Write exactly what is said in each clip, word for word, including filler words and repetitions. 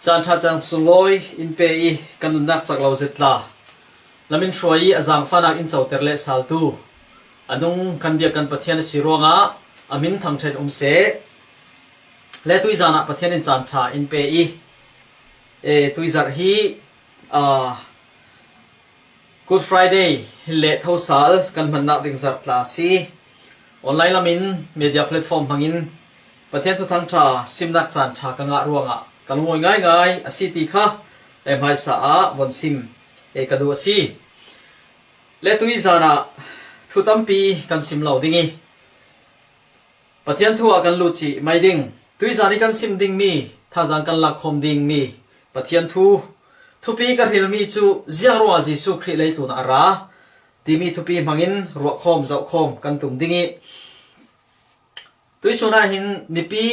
Caan ṭha caan sunglawi in pe i kan nunnak cak lo zet tla, lamin hruai i a zaangfahnak in coter leh saltu a nung kan biak kan Pathian a si ruangah a min thangṭhat um seh. Le tuizan ah Pathian in caan ṭha in pe i, e, tuizarh hi, aa, Good Friday hin le thosal kan hmannak ding zarh tla a si. Online lamin media platform hmangin Pathian thuthang ṭha simnak caan ṭha ka ngah ruangah ka lungawi ngaingai a si ti kha e hmaisa ah von sim e ka duh a si. Le tuizan ah thu tampi kan sim lo ding i, Pathian thu ah kan lut cih mai ding. Tuizan i kan sim dingmi, thazaang kan lakkhawm dingmi Pathian thu, thupi ka hrilmi cu ziang ruangah Jesuh Khrih leitlun ah a ra timi thupi hmangin ruahkhawm, zohkhawm kan tum ding i, tuisun ah hin mipi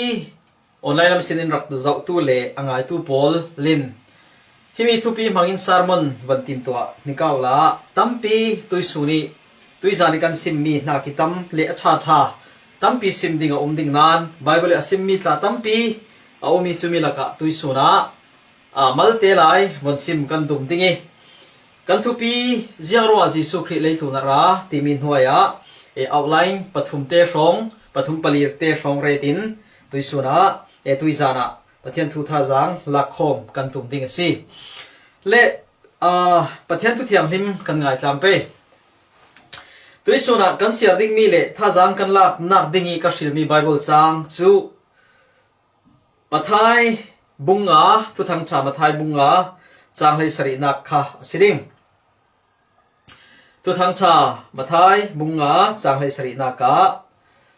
online lam sinin rak zohtu le a ngaitu pawl lin himi thupi hmangin sermon van timtuah hnik uh la, tampi tuisun i, tuizan i kan simmi hna ki tam le a ṭhaṭha tampi sim ding a um ding nain Bible i a simmi tla tampi a um i, cumi lakah tuisun ah, aa, malte lai von sim kan tum ding i, kan thupi ziang ruangah Jesuh Khrih leitlun ah ra timi hnuai ah e outline pathum te hrawng, pathum pali te hrawng ret in tuisun ah e tuizan ah Pathian thu thazaang lakkhawm kan tum ding a si. Le, aa, Pathian thu thianghlim kan ngaitlang pei. Tuisun ah kan siar dingmi le thazaang kan laknak ding i ka hrilmi Bible caang cu Matthai bung nga, Thuthang ṭha Matthai bung nga, caang hleisarihnak kha a si ding. Thuthang ṭha Matthai bung nga, caang hleisarihnak ah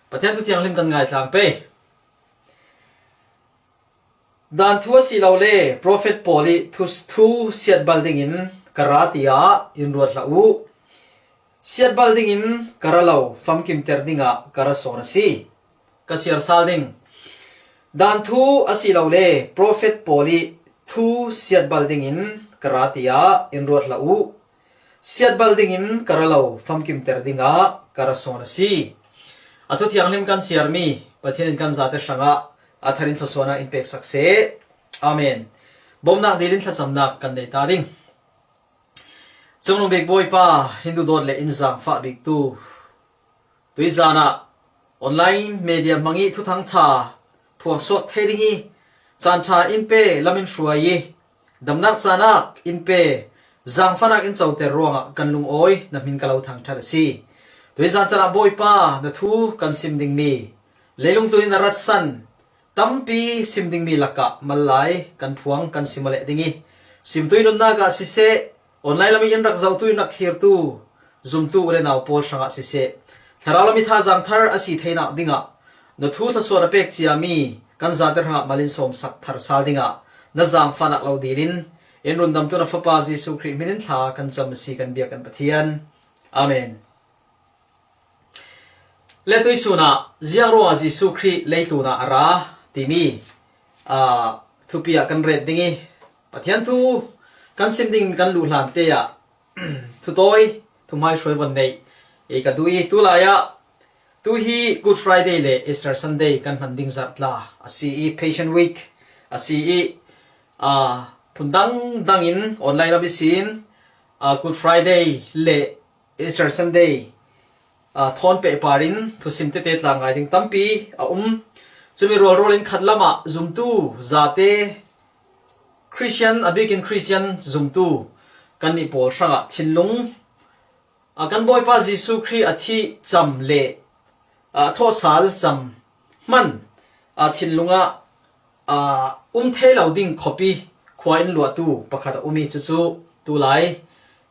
Pathian thu thianghlim kan ngaitlang pei. Dan thu asilole profet pawl i thu, thu siatbal dingin ka ra, tiah in ruat hlah uh. Siatbal dingin ka ra lo, famkimter dingah ka ra sawn a si. Ka siar sal ding. Dan thu asilole profet pawl i thu siatbal dingin ka ra, tiah in ruat hlah uh. Siatbal dingin ka ra lo, famkimter dingah ka ra sawn a si. A thu thianghlim kan siarmi Pathian in kan zate hrangah a thar in thluasuahnak in peksak seh. Amen. Bawmhnak dil in thlacamnak kan nei ta ding. Cungnung bik Bawipa, in duhdawt le in zaangfah biktu, tuizan ah online media hmang i thuthang ṭha phuangsuak thei ding i caan ṭha in pe, lam in hruai i damnak caanak in pe, zaangfahnak in coter ruangah kan lungawi na hmin ka lo thangṭhat a si. Tuizan can ah Bawipa, na thu kan sim dingmi, leilung tlun in a ratsan tampi sim dingmi lakah mal lai kan phuang, kan sim a leh ding i, simtu i nunnak ah siseh, online lam i in rak zohtu, in rak thlirtu zumtu u le nau pawl hrangah siseh, thlarau lam i thazaang thar a si theinak dingah na thu thluasuah na pek ciami kan zate hrangah mal in sawmsak thar sal dingah na zaangfahnak lo dil in in rundamtu na Fapa Jesuh Khrih hmin in thla kan cam a si kan biak kan Pathian. Amen. Le tuisun ah ziang ruangah Jesuh Khrih leitlun ah a ra timi, aa, thupi ah kan ret ding i, Pathian thu kan sim ding kan luh hlan te ah thu tawi, thuhmaihruai von neih i ka duh i, tulai ah tu hi Good Friday le Easter Sunday kan hman ding zarh tla a si i, Passion Week a si i, aa, phun dangdang in online lam i sin, aa, Good Friday le Easter Sunday, aa, thawn pehpar in thusim tete tla ngai ding tampi a um. Cumi rualrual in khat lamah zumtu zate, Christian, a bikin Christian zumtu kannih pawl hrangah thinlung, aa, kan Bawipa Jesuh Khrih a thih cam le, aa, thawhsal cam hman, aa, thinlung ah, aa, um thei lo ding khawpi khua in luahtu pakhat a um i, cucu tulai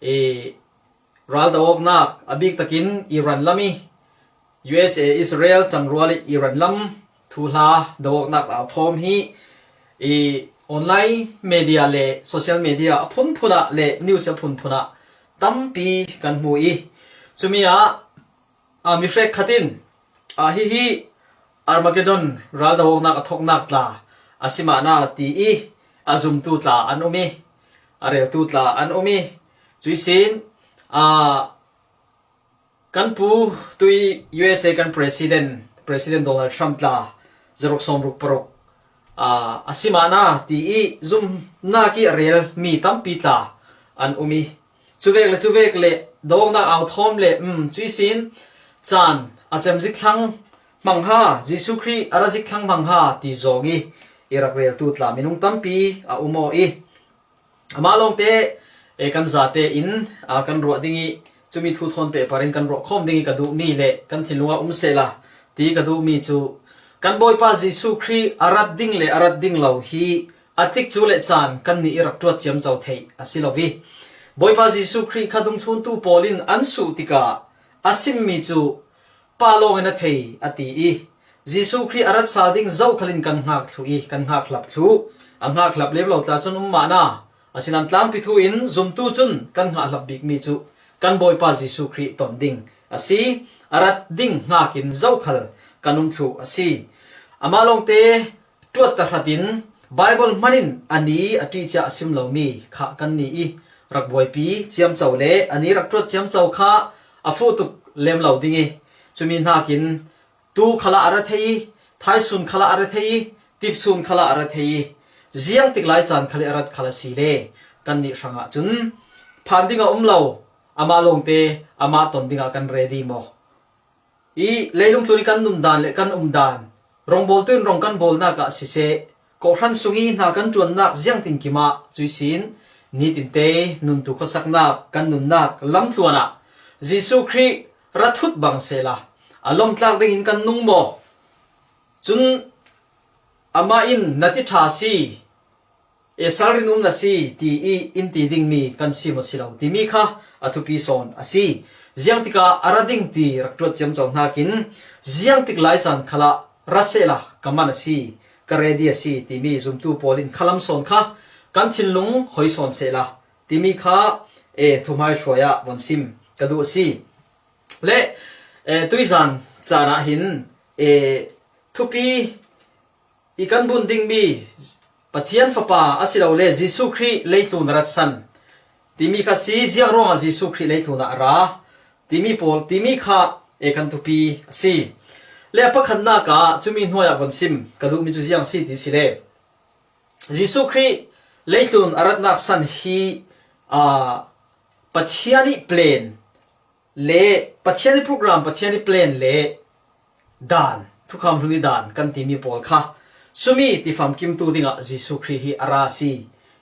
i ral do-awknak, a bik takin Iran lam i, U S A, Israel ṭangrual i Iran lam thuhla do-awknak lau thawm hi i online media le social media a phunphun ah le news a phunphun ah tampi kan hmu i, cumi ah, aa, mihrek khat in, aa, hihi Armageddon ral do-awknak a thawknak tla a si mah na ti i a zumtu tla an um i, a reltu tla an um i, cuih sin, aa, kan pu tui U S A kan President, President Donald Trump tla zaruk sawmruk paruk a, a si mahna ti i zumnak i a rel mi tampi tla an um i, cuvek le cuvek le dawknak au thawm le, um, cuisin caan a cem zik thlang hmang ha, Jesuh Khrih a ra zik thlang hmang ha ti zawng i i rak reltu tla minung tampi a um aw i, amah lawngte, e, kan zate in, a, kan ruah ding i, cumi thu thawn pehpar in kan ruah khawm ding i ka duhmi le kan thinlung ah um sehla ti ka duhmi cu kan Bawipa Jesuh Khrih a rat ding le a rat ding lo hi a tikcu le caan kannih i rak ṭuat ciamco theih a si lo i, Bawipa Jesuh Khrih kha dungthluntu pawl in an suh tikah a simmi cu Pa lawng in a thei, a ti i, Jesuh Khrih a rat sal ding zokhal in kan hngak thluh i kan hngak hlap thluh. A hngak hlap lem lo tla cun um mahna, asinain tlangpi thu in zumtu cun kan hngak hlap bikmi cu kan Bawipa Jesuh Khrih ton ding a si. A rat ding hngak in zokhal kan um thluh a si. Amah lawngte ṭuat tahratin Baibal hman in a ni a ṭih cia a sim lomi kha kannih i rak buaipi ciamco le a ni rak ṭuat ciamco kha a fuh tuk lem lo ding i, cumi hnakin tu khalah a ra thei i, thaisun khalah a ra thei i, tipsun khalah a ra thei i, ziangtik lai caan khal i a rat khal a si le kannih hrangah cun phan ding a um lo, amah lawngte amah ton dingah kan ready maw? I leilung tlun i kan nundan le kan umdan, rongbawltu in rong kan bawlnak ah siseh, kawhhran sung i hna kan ṭuannak ziangtinkim ah cuisin nitinte nuntu khuasaknak kan nunnak lamtluan ah Jesuh Khrih ra thut bang sehla a lawmhtlak dingin kan nung maw? Cun amah in na ti ṭha si, e, salrin um na si, ti i in ti dingmi kan si maw si lo timi kha a thupi sawn a si. Ziangtikah a ra ding ti rak ṭuat ciamco hnakin ziangtik lai caan khalah ra sehla ka man a si, ka ready a si timi zumtu pawl in khalam sawn kha kan thinlung hoi sawn sehla timi kha, e, thuhmai hruai ah von sim ka duh a si. Le, e, tuizan caan ah hin, e, thupi i kan bunh dingmi Pathian Fapa a si lo le Jesuh Khrih leitlun a ratsan timi kha si, ziang ruangah Jesuh Khrih leitlun ah a ra timi pawl, timi kha, e, kan thupi a si. Le a pakhatnak ah cumi hnuai ah von sim ka duhmi cu ziang si ti si le, Jesuh Khrih leitlun a ratnak san hi, aa, Pathian i plan le Pathian i program, Pathian i plan le dan, thukham hlun i dan kan timi pawl kha cumi tifamkimtu dingah Jesuh Khrih hi a ra a si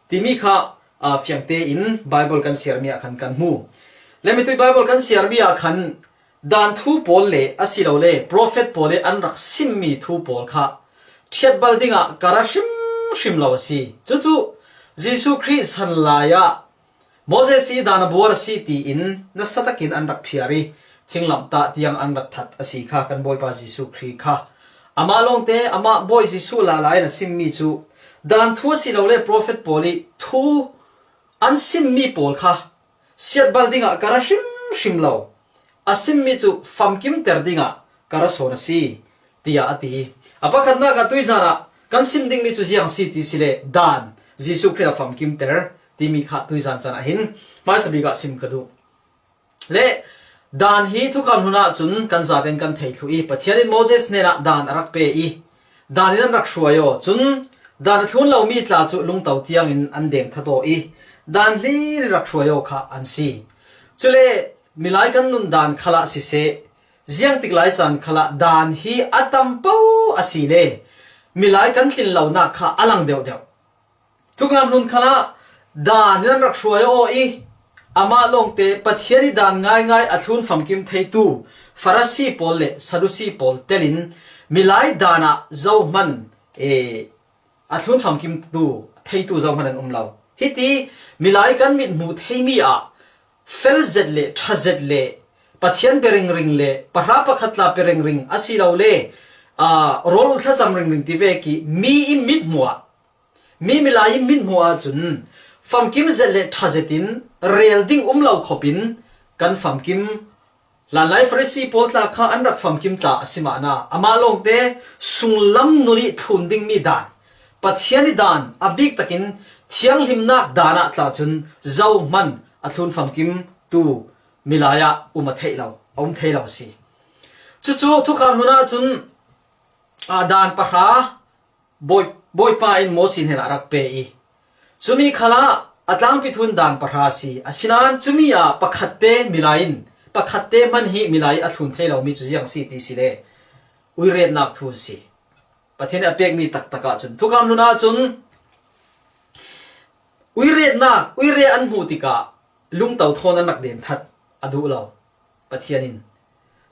timi kha, aa, fiangte in Baibal kan siarmi ah khan kan hmu. Le mitui Baibal kan siarmi ah khan dan thu pawl le asilole profet pawl i an rak simmi thu pawl kha ṭhiatbal dingah ka ra hrimhrim lo a si. Cucu Jesuh Khrih san lai ah Moses i dan a buar a si tiin nasa takin an rak phiar i, thinglamtah tiang an rak that a si kha kan Bawipa Jesuh Khrih kha. Amah lawngte, amah Bawi Jesuh lala in a simmi cu dan thu asilole profet pawl i thu an simmi pawl kha siatbal dingah ka ra hrimhrim lo. A simmi cu famkimter dingah ka ra sawn a si, tiah a ti. A pakhatnak ah tuizan ah kan sim dingmi cu ziang si ti si le dan, Jesuh Khrih a famkimter timi kha tuizan can ah hin hmaisa bik ah sim ka duh. Le dan hi thukham hlun ah cun kan zaten kan thei thluh i, Pathian in Moses hnenah dan a rak pe i, dan in an rak hruai aw. Cun dan a thlun lomi tla cu lungto tiangin an deng that aw i, dan hlir i rak hruai aw kha an si. Cule milai kan nun dan khalah siseh, ziangtik lai caan khalah dan hi a tam paoh a si le, milai kan tlin lonak kha a lang deuhdeuh. Thukham hlun khalah dan in an rak hruai aw i, amah lawngte Pathian i dan ngaingai a thlun famkim theitu Farasi pawl le Sadusi pawl telin milai dan ah zohman, e, a thlun famkimtu theitu zohman an um lo. Hiti milai kan mit hmuh theimi ah fel zet le ṭha zet le Pathian pe ringring le pahra pakhat tla pe ringring asilole, aa, rawl ulh thlacam ringring ti vek i mi i mit hmuh ah, mi milai i mit hmuh ahcun famkim zet le ṭha zet in rel ding um lo khop in kan famkim. Hlanlai Farasi pawl tla kha an rak famkim tla a si mahna, amah lawngte sunglam nun i thlun dingmi dan, Pathian i dan a bik takin thianghlimnak dan ah tla cun zohman a thlun famkim tu milai ah um a theih lo, a um thei lo a si. Cucu thukham hlun ahcun, aa, dan pahra, Bawi, Bawipa in Mosi hnenah a rak pe i, cumi khalah a tlangpi thun dan pahra a si. Asinain cumi ah pakhatte milai in, pakhatte hman hi milai a thlun thei lomi cu ziang si ti si le, uiretnak thu a si. Pathian in a pekmi taktak ahcun, thukham hlun ahcun uiretnak, uire an hmuh tikah lungto thawn an rak den that a duh lo Pathian in.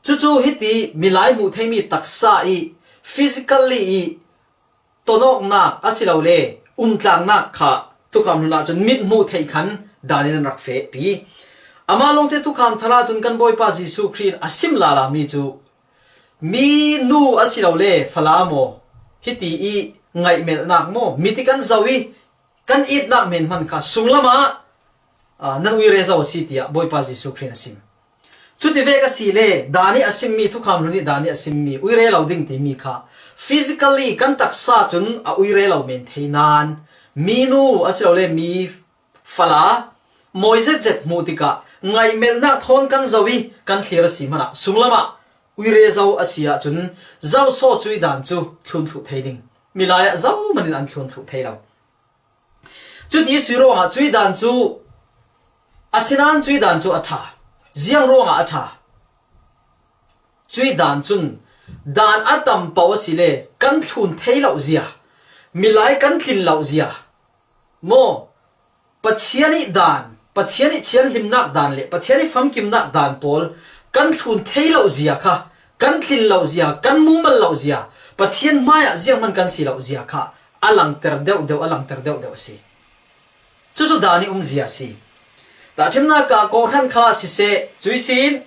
Cucu hiti milai hmuh theimi taksa i physically i tonawknak asilole umtlangnak kha thukham hlun ahcun mit hmuh theih khan dan in an rak fehpi. Amah lawng cu thukham thar ahcun kan Bawipa Jesuh Khrih in a sim lalami cu mi nu asilole fala maw, hiti i ngaihmelhnak maw, mit i kan zoh i kan itnak men hman kha sunglam ah, aa, nan uire zo a si, tiah Bawipa Jesuh Khrih in a sim. Cuti vek a si le, dan i a simmi, thukham hlun i dan i a simmi, uire lo ding timi kha physically kan taksa cun a uire lo men thei nain, mi nu asilole mi fala mawi zetzet hmuh tikah ngaihmelhnak thawn kan zoh i kan thlir a si hmanah sunglam ah uire zo a si ahcun, zoso cui dan cu thlun thluh thei ding. Milai ah zohman in an thlun thluh thei lo. Cuti si ruangah cui dan cu, asinain cui dan cu a ṭha. Ziang ruangah a ṭha? Cui dan cun dan a tam paoh a si le kan thlun thei lo zia, milai kan tlin lo zia maw, Pathian i dan, Pathian i thianhlimnak dan le Pathian i famkimnak dan pawl kan thlun thei lo zia kha, kan tlin lo zia, kan mumal lo zia, Pathian hmaiah zianghman kan si lo zia kha a langter deuhdeuh, a langter deuhdeuh a si. Cucu dan i umzia a si. Tahṭhimnak ah kawhhran kha siseh, cui sin,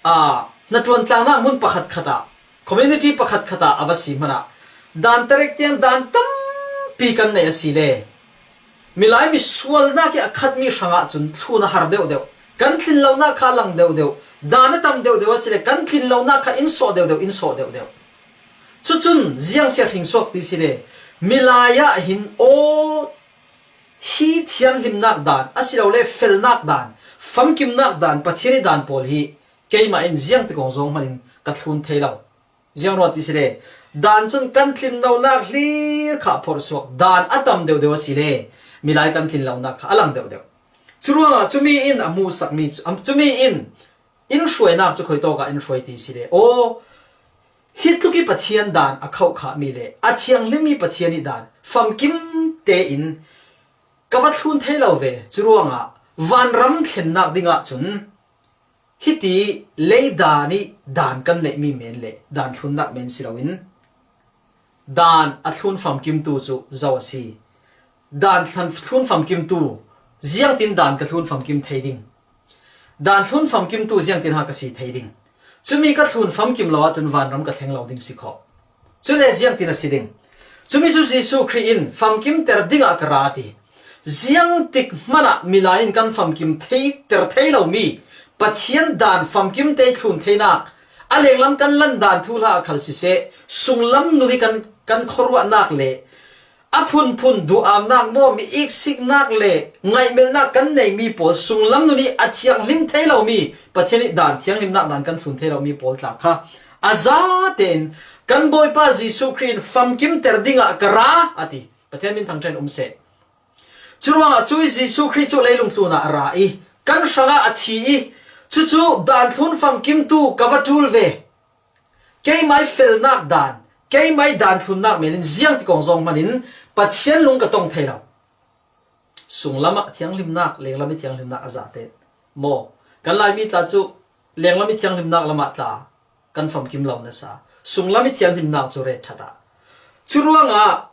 aa, hnaṭuan tlangnak hmun pakhatkhat ah, community pakhatkhat ah a va si hmanah dan terek tiang dan tampi kan neih a si le, milai misualnak i a khatmi hrangah cun thlun a har deuhdeuh, kan tlin lonak kha a lang deuhdeuh, dan a tam deuhdeuh a si le kan tlin lonak kha in sawh deuhdeuh, in sawh deuhdeuh. Cucun ziang si a hring suak ti si le, milai ah hin aw, hi thianhlimnak dan asilole felnak dan, famkimnak dan, Pathian i dan pawl hi keimah in ziang ti kong zong hman in ka thlun thei lo. Ziang ruat ti si le, dan cun kan tlin lonak hlir kha a phorh suak, dan a tam deuhdeuh a si le, milai kan tlin lonak kha a lang deuhdeuh. Curuangah cumi in a hmuhsakmi cu, am, cumi in in hruainak cu khuitawk ah in hruai ti si le, aw, hi tluk i Pathian dan a khoh khahmi le a thianghlim i Pathian i dan famkim tein ka va thlun thei lo ve. Curuangah vanram thlennak dingah cun hiti lei dan i dan kan neihmi men le dan thlunnak men si loin, dan a thlun famkimtu cu zo a si. Dan thlan-, thlun famkimtu, ziangtin dan ka thlun famkim thei ding? Dan thlun famkimtu ziangtin ha ka si thei ding? Cumi ka thlun famkim lo ahcun vanram ka thleng lo ding si khawh. Cule ziangtin a si ding? Cumi cu Jesuh Khrih in famkimter dingah ka ra a ti. Ziangtik hmanah milai in kan famkim theiter thei lomi Pathian dan famkim te thlun theinak, a lenglam kan lan dan thuhla ah khal siseh, sunglam nun i kan, kan khuaruahnak le a phunphun duhamnak maw, mi iksiknak le ngaihmelhnak kan neimi pawl, sunglam nun i a thianghlim thei lomi Pathian i dan, thianghlimnak dan kan thlun thei lomi pawl tla kha a zatein kan Bawipa Jesuh Khrih in famkimter dingah ka ra a ti. Pathian min thangṭhat in um seh. Curuangah cui Jesuh Khrih cu leilung tlunah a ra i kan hrangah a thi i, cucu dan thlun famkimtu ka va ṭul ve. Keimah i felnak dan, keimah i dan thlunnak men in ziang ti kong zong hman in Pathian lung ka tong thei lo. Sunglam ah thianghlimnak, lenglam i thianghlimnak a zate maw? Kan Laimi tla cu lenglam i thianghlimnak lamah tla kan famkim lo nasa. Sunglam i thianghlimnak cu ret ṭhat ah. Curuangah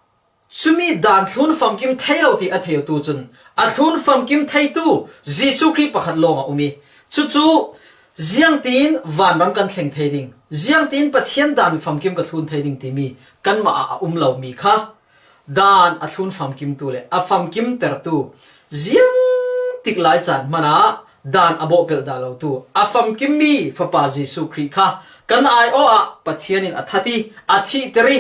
cumi dan thlun famkim thei lo ti a theitu cun a thlun famkim theitu Jesuh Khrih pakhat lawng a um i, cucu ziangtin vanram kan thleng thei ding, ziangtin Pathian dan famkim ka thlun thei ding timi kanmah ah a um lomi kha dan a thlun famkimtu le a famkimtertu, ziangtik lai caan hmanah dan a bawhpelh dah lotu, a famkimmi Fapa Jesuh Khrih kha kan aiawh ah Pathian in a that i, a thihter i,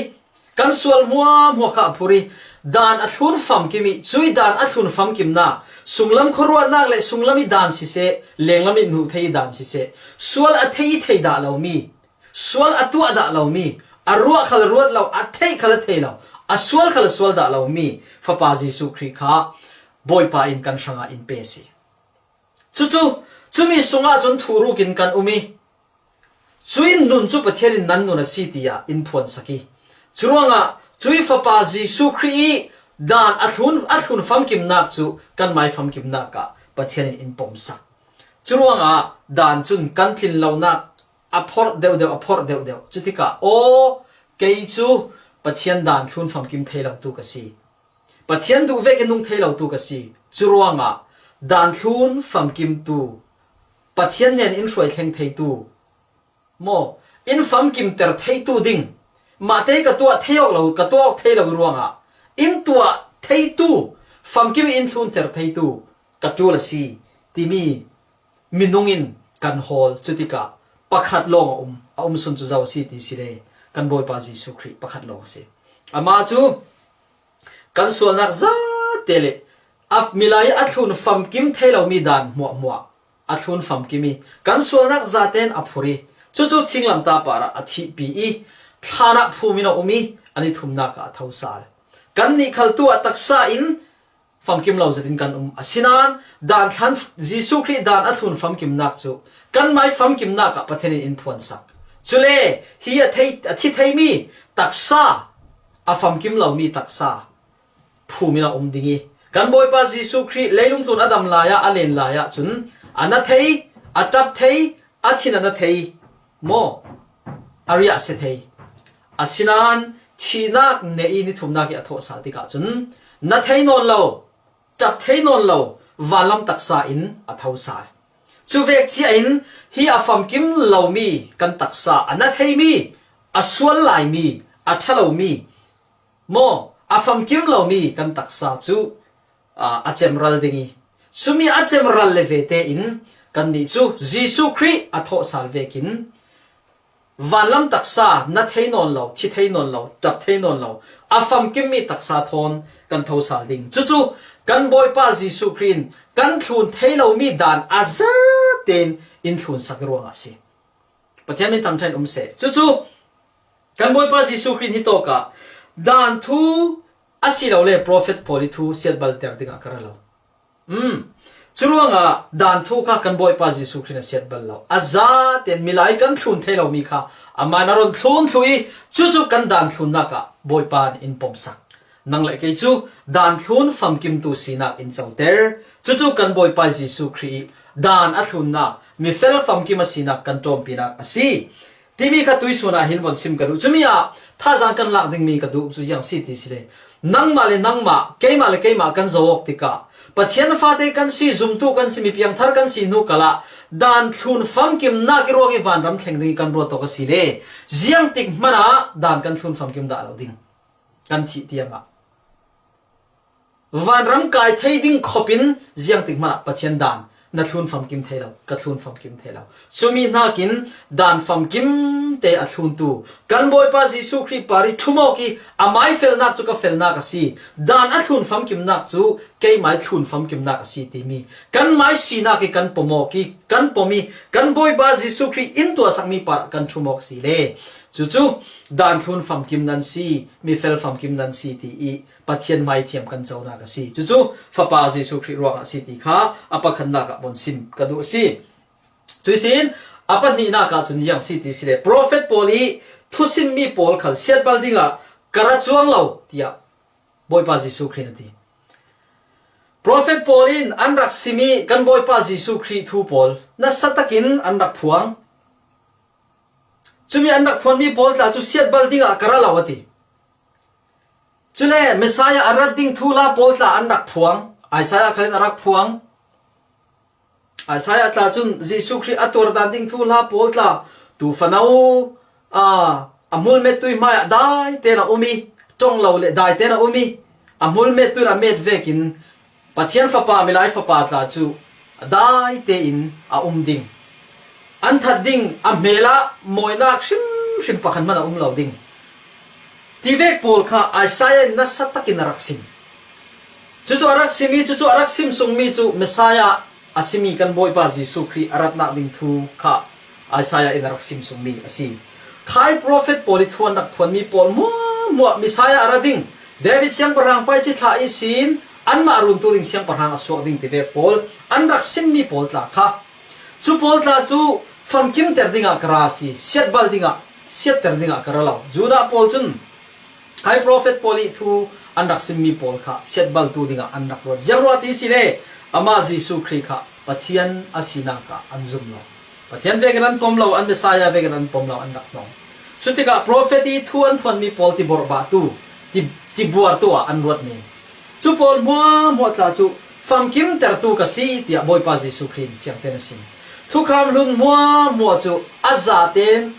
kan sual hmuahhmuah kha a phur i, dan a thlun famkim i, cui dan a thlun famkimnak, sunglam khuaruahnak le sunglam i dan siseh, lenglam i hmuh thei i dan siseh, sual a thei i thei dah lomi, sual a tuah dah lomi, a ruah khal a ruat lo, a theih khal a thei lo, a sual khal a sual dah lomi Fapa Jesuh Khrih kha Bawipa in kan hrangah in pe si. Cucu, cumi sungah cun thurukin kan um i, cuih nun cu Pathian in nan nun a si tiah in phuansak i, curuangah cuih Fapa Jesuh Khrih i dan a thlun, a thlun famkimnak cu kanmai famkimnak ah Pathian in in pomsak. Curuangah dan cun kan tlin lonak a phorh deuhdeuh, a phorh deuhdeuh. Cutikah, aw, kei cu Pathian dan thlun famkim thei lotu ka si. Pathian duh vekin nung thei lotu ka si. Curuangah dan thlun famkimtu, Pathian nen in hruai thleng theitu, maw, in famkimter theitu ding, mahte ka tuah thei awk lo, ka tuah awk thei lo ruangah in tuah theitu, famkim in thlunter theitu ka ṭul a si timi minung in kan hawl. Cutikah pakhat lawng a um, a um sun cu zo a si ti si le, kan Bawipa Jesuh Khrih pakhat lawng a si. Amah cu kan sualnak zate le a milai a thlun famkim thei lomi dan hmuahhmuah a thlun famkim i, kan sualnak zate in a phurh i, cucu thinglamtah parah a thihpi i, thlan ah phum in a um i, a ni thumnak ah a tho sal. Kannih khal tu ah taksa in famkim lo zetin kan um. Asinain dan thlan, Jesuh Khrih dan a thlun famkimnak cu kanmai famkimnak ah Pathian in in phuansak. Cule hi a thei, a thi theimi taksa, a famkim lomi taksa phum in a um ding i, kan Bawipa Jesuh Khrih leilung tlun a dam lai ah, a len lai ah cun a na thei, a ṭap thei, a thin a na thei, maw, a riah a sia thei. Asinain thihnak ne i ni thumnak i a thawh sal tikah cun na thei nawn lo, ṭap thei nawn lo vanlam taksa in a tho sal. Cu vek cia in hi a famkim lomi kan taksa, a na theimi, a sual laimi, a ṭha lomi, maw, a famkim lomi kan taksa cu, aa, a cemral ding i, cumi a cemral le ve tein kannih cu Jesuh Khrih a thawh sal vekin vanlam taksa, na thei nawn lo, thi thei nawn lo, ṭap thei nawn lo, a famkimmi taksa thawn kan tho sal ding. Cucu kan Bawipa Jesuh Khrih in kan thlun thei lomi dan a zaten in thlunsak ruangah a si. Pathian min thangṭhat in um seh. Cucu kan Bawipa Jesuh Khrih in hitawkah dan thu asilole profet pawl i thu siatbalter dingah ka ra lo. Um. Curuangah dan thu kha kan Bawipa Jesuh Khrih in a siatbal lo. A zaten milai kan thlun thei lomi kha amah in a run thlun thluh i, cucu kan dan thlunnak ah Bawipa in in pomsak. Nang le kei cu dan thlun famkimtu sinak in coter. Cucu kan Bawipa Jesuh Khrih i dan a thlunnak, mifel famkim a sinak kan ṭawmpinak a si timi kha tuihsun ah hin von sim ka duh. Cumi ah thazaang kan lak dingmi ka duh cu ziang si ti si le, nangmah le nangmah, keimah le keimah kan zoh awk tikah Pathian fate kan si, zumtu kan si, mi piangthar kan si hnu kal ah dan thlun famkimnak i ruang i vanram thleng ding i kan ruat awk a si le, ziangtik hmanh ah dan kan thlun famkim dah lo ding. Kan thih tiang ah vanram kai thei ding khop in ziangtik hmanh ah Pathian dan na thlun famkim thei lo, ka thlun famkim thei lo. Cumi hnakin dan famkim te a thluntu kan Bawipa Jesuh Khrih par i ṭhum awk i, amai felnak cu ka felnak a si, dan a thlun famkimnak cu keimai thlun famkimnak a si timi kanmai sinak i kan pom awk i, kan pom i, kan Bawipa Jesuh Khrih in tuahsakmi par kan ṭhum awk si le, cucu dan thlun famkim nan si, mifel famkim nan si ti i Pathian maithiam kan conak a si. Cucu Fapa Jesuh Khrih ruangah a si ti kha a pakhatnak ah von sim ka duh a si. Cuihsin a pahnihnak ah cun ziang si ti si le, profet pawl i thusimmi pawl khal siatbal dingah ka ra cuang lo, tiah Bawipa Jesuh Khrih in a ti. Profet pawl in an rak simi kan Bawipa Jesuh Khrih thu pawl nasa takin an rak phuang. Cumi an rak phuanmi pawl tla cu siatbal dingah ka ra lo, a ti. Cule Messiah a rat ding thu la pawl tla an rak phuang. Isaiah khal in a rak phuang. Isaiah tla cun Jesuh Khrih a tuar dan ding thu la pawl tla, tu fano, aa, a hmulmettu i hmaiah dai tein a um i, ṭong lo le dai tein a um i, a hmulmettu in a met vekin Pathian Fapa, milai fapa tla cu dai tein a um ding. An that ding, a hmel ah mawinak hrimhrim pakhat hmanh a um lo ding. Tivek pawl kha Isaiah in nasa takin a rak sim. Cucu a rak simi, cucu a rak sim sungmi cu Messiah a simi kan Bawipa Jesuh Khrih a ratnak ding thu kha Isaiah in a rak sim sungmi a si. Khai profet pawl i thu an rak phuanmi pawl hmuahhmuah Messiah a ra ding, David siangpahrang pai ci thlah ihsin anmah runtu ding siangpahrang a suak ding ti vek pawl an rak simmi pawl tla kha, cu pawl tla cu famkimter dingah ka ra a si, siatbal dingah, siatter dingah ka ra lo. Judah pawl cun high prophet pawl ih thu an rak simmi pawl kha siatbaltu dingah an rak ruat. Ziangruah ti si le amah Jesuh Khrih kha Pathian a sinak ah an zum lo. Pathian vekin an pom lo, an Messiah vekin an pom lo, an rak hnong. Cutikah prophet ih thu an phuanmi pawl tiborhbahtu, ti, tibuartu ah an ruat men. Cu pawl hmuahhmuah tla cu famkimtertu ka si, tiah Bawipa Jesuh Khrih in fiangten a sim. Thukham hlun hmuahhmuah cu a zaten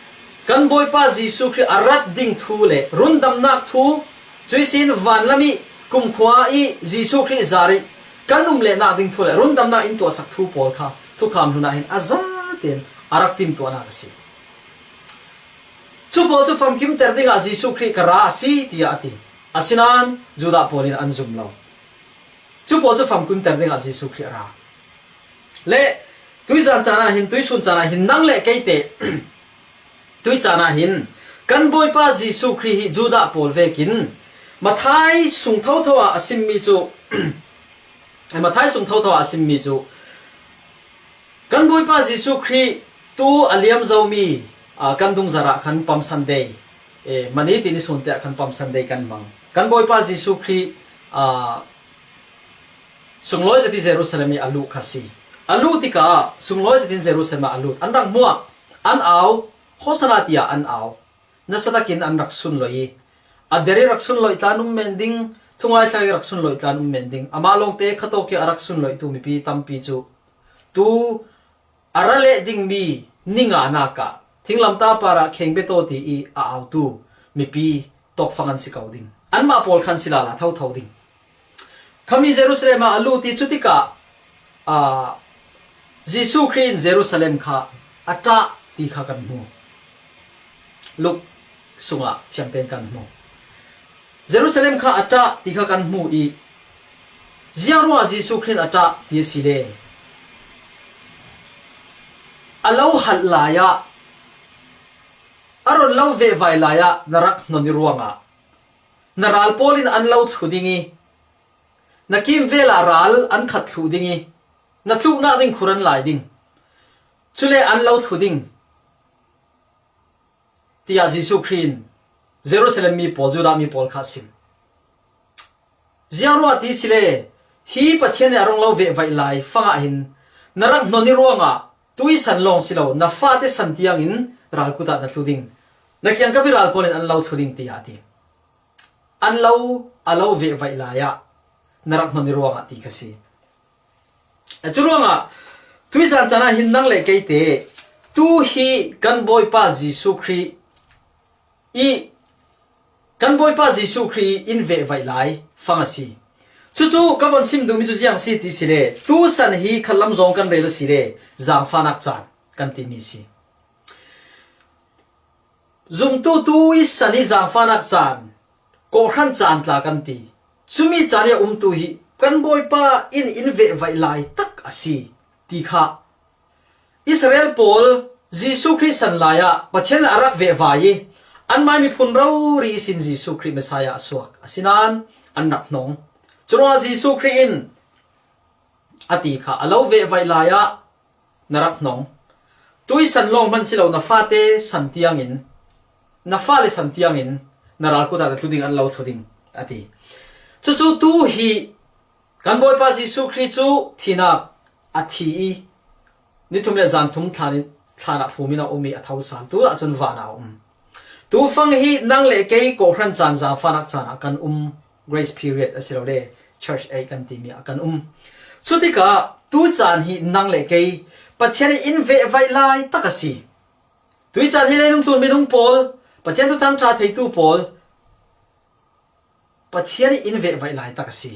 kan Bawipa Jesuh Khrih a rat ding thu le rundamnak thu, cuihsin vanlam ih kumkhua ih Jesuh Khrih zar ih kan um lehnak ding thu le rundamnak in tuahsak thu pawl kha thukham hlun ah hin a zaten a rak timtuahnak a si. Cu pawl cu famkimter dingah Jesuh Khrih ka ra a si, tiah a ti. Asinain Judah pawl in an zum lo. Cu pawl cu famkimter dingah Jesuh Khrih a ra. Le tuizan caan ah hin, tuisun caan ah hin nang le kei te tui caan ah hin kan Bawipa Jesuh Khrih hi Judah pawl vekin Mathai sung thotho ah a simmi cu, Mathai sung thotho ah a simmi cu kan Bawipa Jesuh Khrih tu a liam zomi, aa, kan dungzarh ah khan Palm Sunday, eh, mani ti ni sun te ah khan Palm Sunday kan hmang. Kan Bawipa Jesuh Khrih, aa, sunglawi zet ih Jerusalem ih a luh kha si. A luh tikah sunglawi zet in Jerusalem ah a lut. An rak hmuah, an au, Hosanna tiah an au. Nasa takin an rak sunlawih ih a der ih rak sunlawih tlan um men ding, thungai thlak ih rak sunlawih tlan um men ding. Amah lawngte khatawk ih a rak sunlawihtu mipi tampi cu tu a ra leh dingmi ni nganak ah thinglamtah parah kheng bia taw ti ih a autu mipi tawkfang an si ko ding. Anmah pawl khan si lala thotho ding. Khami Jerusalem ah a lut ih cutikah, aa, Jesuh Khrih in Jerusalem kha a ṭah ti kha kan hmu. Luke sungah fiangten kan hmu. Jerusalem kha a ṭah ti kha kan hmu ih ziangruah Jesuh Khrih in a ṭah ti a si le, a lo halh lai ah, a ron lo vehvai lai ah na rak hnon ih ruangah na ral pawl in an lo thlu ding ih na kimvel ah ral an khat thluh ding ih na tluhnak ding khur an lai ding. Cule an lo thlu ding, tiah Jesuh Khrih in Jerusalem mi pawl, Judah mi pawl kha a sim. Ziangruah ti si le, hi Pathian nih a rung lo vehvaih lai fangah hin na rak hnon ih ruangah tui san lawng si lo, na fate san tiangin ral kut ah na thlu ding. Na kiangkap ih ral pawl in an lo thlu ding, tiah a ti. An lo, a lo vehvaih lai ah na rak hnon ih ruangah ti kha si. Curuangah tuizan caan ah hin nang le kei te tu hi kan Bawipa Jesuh Khrih ih, kan Bawipa Jesuh Khrih in vehvaih lai fang a si. Cucu ka von sim duhmi cu ziang si ti si le, tu san hi khatlam zong kan rel a si le, zaangfahnak caan kan timi a si. Zumtu tu ih san ih zaangfahnak caan, kawhhran caan tla kan ti. Cumi caan ih a umtu hi kan Bawipa in in vehvaih lai tak a si ti kha Israel pawl Jesuh Khrih san lai ah Pathian in a rak vehvai ih anmah ih miphun rori ihsin Jesuh Khrih Messiah a suak asinain an rak hnong. Curuangah Jesuh Khrih in a ti kha, a lo vehvaih lai ah na rak hnong. Tui san lawng hman si lo, na fate san tiangin, na fale san tiangin na ral kut ah na thlu ding, an lo thlu ding, a ti. Cucu tu hi kan Bawipa Jesuh Khrih cu thihnak a thi ih ni thum le zan thum thlan in, thlan ah phum in a um ih a thosal, tu ah cun van ah a um. Tu fang hi nang le kei kawhhran caan, zaangfahnak caan ah kan um, grace period a si lo le church age kan timi ah kan um. Cutikah tu caan hi nang le kei Pathian ih in vehvaih lai tak a si. Tui caan hi leilung tlun minung pawl, Pathian thuthang ṭha theitu pawl, Pathian ih in vehvaih lai tak a si.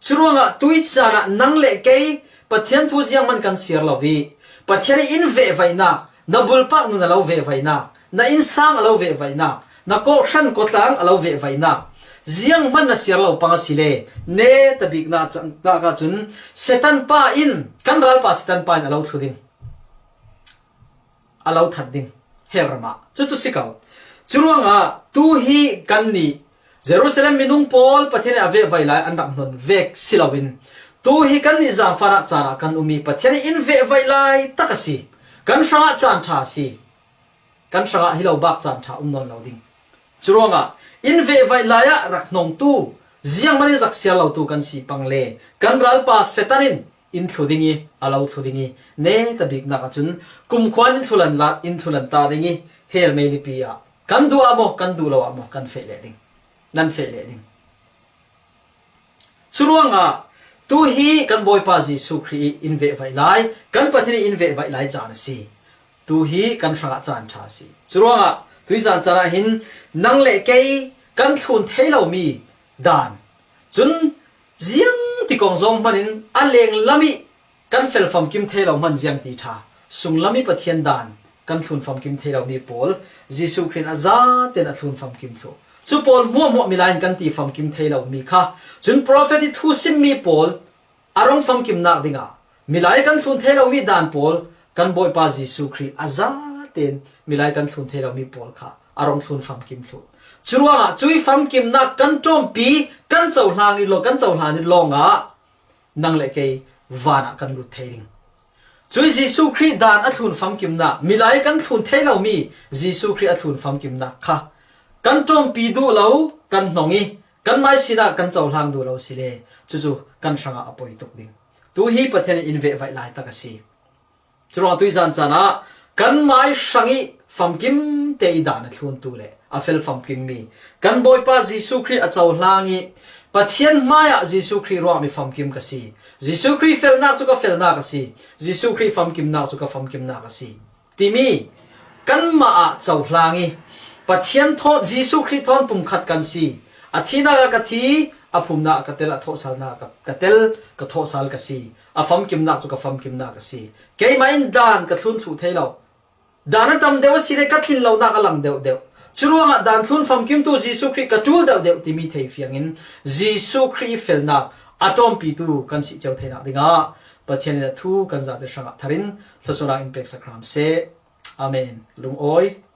Curuangah tui caan ah nang le kei Pathian thu zianghman kan siar lo ih Pathian ih in vehvaihnak, na bulpak nun a lo vehvaihnak, na innsang a lo vehvaihnak, na kawhhran kawtlang a lo vehvaihnak zianghman na siar lo pang a si le, netabiknak cangtak ah cun Satan pa in, kan ralpa Satan pa in a lo thlu ding, a lo that ding, hell ram ah. Cucu si ko. Curuangah tu hi kannih Jerusalem minung pawl Pathian in a vehvaih lai an rak hnon vek si loin, tu hi kannih zangfahnak caan ah kan um i Pathian in in vehvaih lai tak a si. Kan hrangah caan ṭha a si. Kan hrangah hi lo bak caan ṭha um nawn lo ding. Curuangah in vehvaih lai ah rak hnongtu, zianghman in zaksial lotu kan si pang le kan ralpa Satan in in thlu ding i, a lo thlu ding i, neta biknak ahcun kumkhua in thlulan la, in thlulan ta ding i, hell meilipi ah kan duh ah maw, kan duh lo ah maw, kan feh leh ding. Nan feh leh ding. Curuangah tu hi kan Bawipa Jesuh Khrih i in vehvaih lai, kan Pathian i in vehvaih lai caan a si. Tu hi kan hrangah caan ṭha a si. Curuangah tuizan caan ah hin nang le kei kan thlun thei lomi daan, cun ziang ti kong zong hmanin a lenglam i kan fel famkim thei lo hman ziang ti ṭha. Sunglam i Pathian daan kan thlun famkim thei lomi pawl Jesuh Khrih in a zaten a thlun famkim thluh. Cu pawl hmuahhmuah milai in kan ti famkim thei lomi kha, cun profet i thu simmi pawl a rung famkimnak dingah milai kan thlun thei lomi daan pawl kan Bawipa Jesuh Khrih a zaten milai kan thlun thei lomi pawl kha a rung thlun famkim thluh. Curuangah cui famkimnak kan ṭawmpi, kan cohlang i law, kan cohlan i lawngah nang le kei van ah kan lut thei ding. Cui Jesuh Khrih daan a thlun famkimnak, milai kan thlun thei lomi Jesuh Khrih a thlun famkimnak kha kan ṭawmpi duh lo, kan hnong i kan mai sinah kan cohlang duh lo si le, cucu kan hrangah a poi tuk ding. Tu hi Pathian in in vehvaih lai tak a si. Curuangah tuizan caan ah kan mai hrang i famkim te i daan a thluntu le a fel famkimmi kan Bawipa Jesuh Khrih a cohlang i Pathian hmaiah Jesuh Khrih ruangmi famkim ka si. Jesuh Khrih felnak cu ka felnak a si. Jesuh Khrih famkimnak cu ka famkimnak a si timi kanmah ah cohlang i Pathian thawn, Jesuh Khrih thawn pumkhat kan si. A thihnak ah ka thi, a phumnak ah ka tel, a thawhsalnak ah ka, ka tel, ka thawhsal ka si. A famkimnak cu ka famkimnak a si. Keimah in daan ka thlun thluh thei lo. Daan a tam deuh a si le ka thlin lonak a lang deuhdeuh. Curuangah daan thlun famkimtu Jesuh Khrih ka ṭul deuhdeuh timi thei fiangin Jesuh Khrih i felnak a ṭawmpitu kan si cio theinak dingah Pathian in a thu kan zate hrangah thar in thluasuahnak in peksak hram seh. Amen. Lungawi.